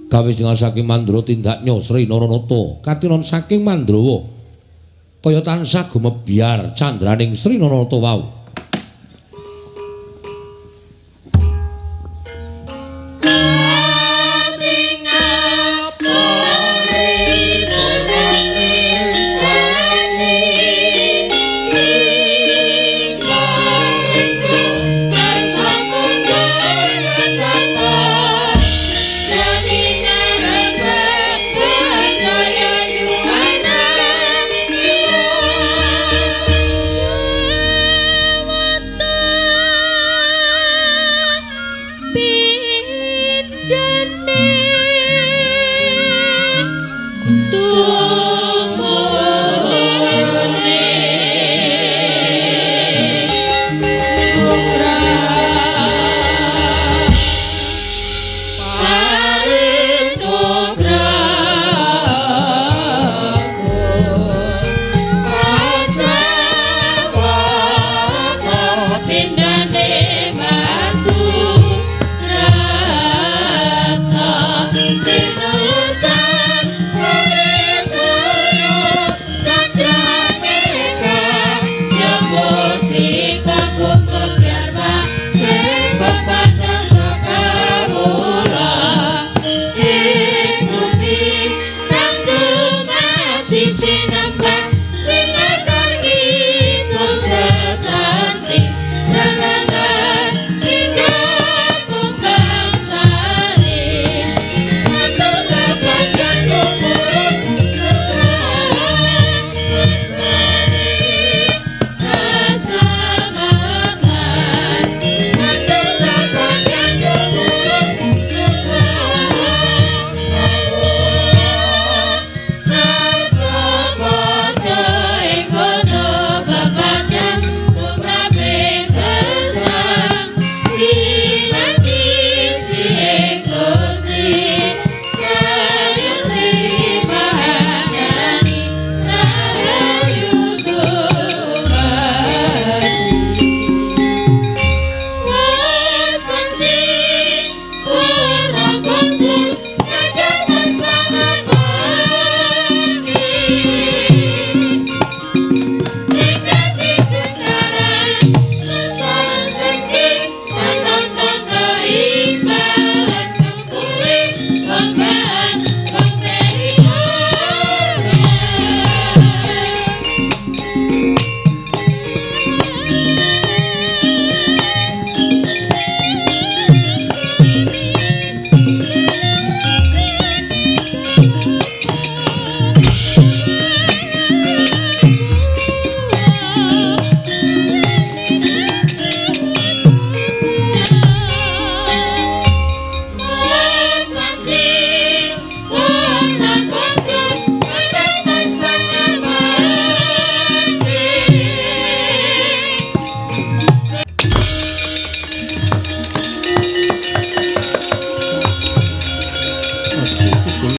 Kawis dengan saking Mandra tindaknya Sri Naranata katinon saking Mandrawa kaya tansah gumebyar candraning Sri Naranata wau.